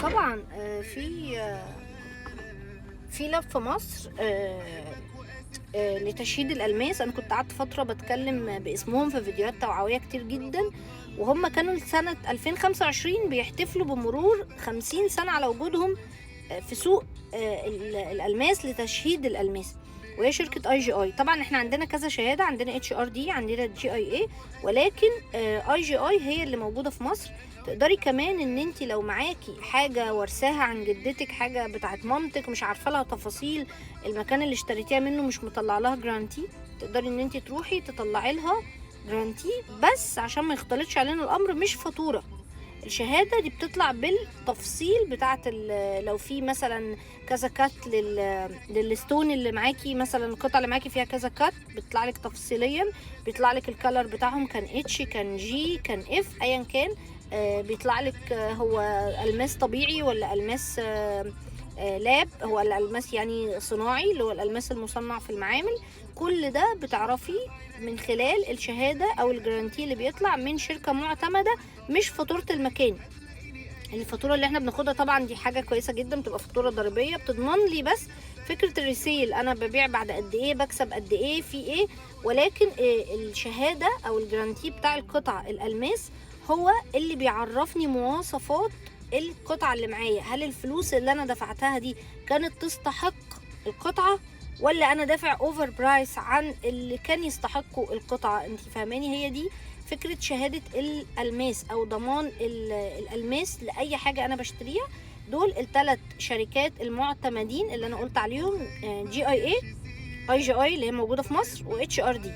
طبعا في lab في مصر لتشييد الألماس. أنا كنت قعدت فترة بتكلم باسمهم في فيديوهات توعوية كتير جدا، وهم كانوا لسنة 2025 بيحتفلوا بمرور 50 سنة على وجودهم في سوق الألماس لتشييد الألماس، وهي شركة IGI. طبعا احنا عندنا كذا شهادة، عندنا HRD، عندنا GIA، ولكن IGI هي اللي موجودة في مصر. تقدري كمان ان انت لو معاكي حاجة ورثاها عن جدتك، حاجة بتاعت مامتك مش عارفة لها تفاصيل، المكان اللي اشتريتيها منه مش مطلع لها guarantee، تقدري ان انت تروحي تطلعي لها guarantee، بس عشان ما يختلطش علينا الامر مش فاتورة. الشهادة دي بتطلع بالتفصيل بتاعت لو في مثلا كذا cut لل stone اللي معاكي، مثلا القطعة اللي معاكي فيها كذا cut بيطلع لك تفصيليا، بيطلع لك ال color بتاعهم كان H كان G كان F ايا كان، بيطلع لك هو الماس طبيعي ولا الماس lab، هو الالماس يعني صناعي اللي هو الالماس المصنع في المعامل. كل ده بتعرفيه من خلال الشهادة او ال guarantee اللي بيطلع من شركة معتمدة، مش فاتورة المكان. الفاتورة اللي احنا بناخدها طبعا دي حاجة كويسة جدا، بتبقى فاتورة ضريبية بتضمن لي بس فكرة ال resale، انا ببيع بعد قد ايه، بكسب قد ايه، في ايه. ولكن الشهادة او ال guarantee بتاع القطع الالماس هو اللي بيعرفني مواصفات القطعة اللي معايا، هل الفلوس اللي انا دفعتها دي كانت تستحق القطعة ولا انا دافع over price عن اللي كان يستحقه القطعة. انت فاهماني؟ هي دي فكرة شهادة الألماس أو ضمان الألماس لأي حاجة أنا بشتريها. دول الثلاث شركات المعتمدين اللي أنا قلت عليهم، جي اي اي، اي جي اي اللي هي موجودة في مصر، و HRD.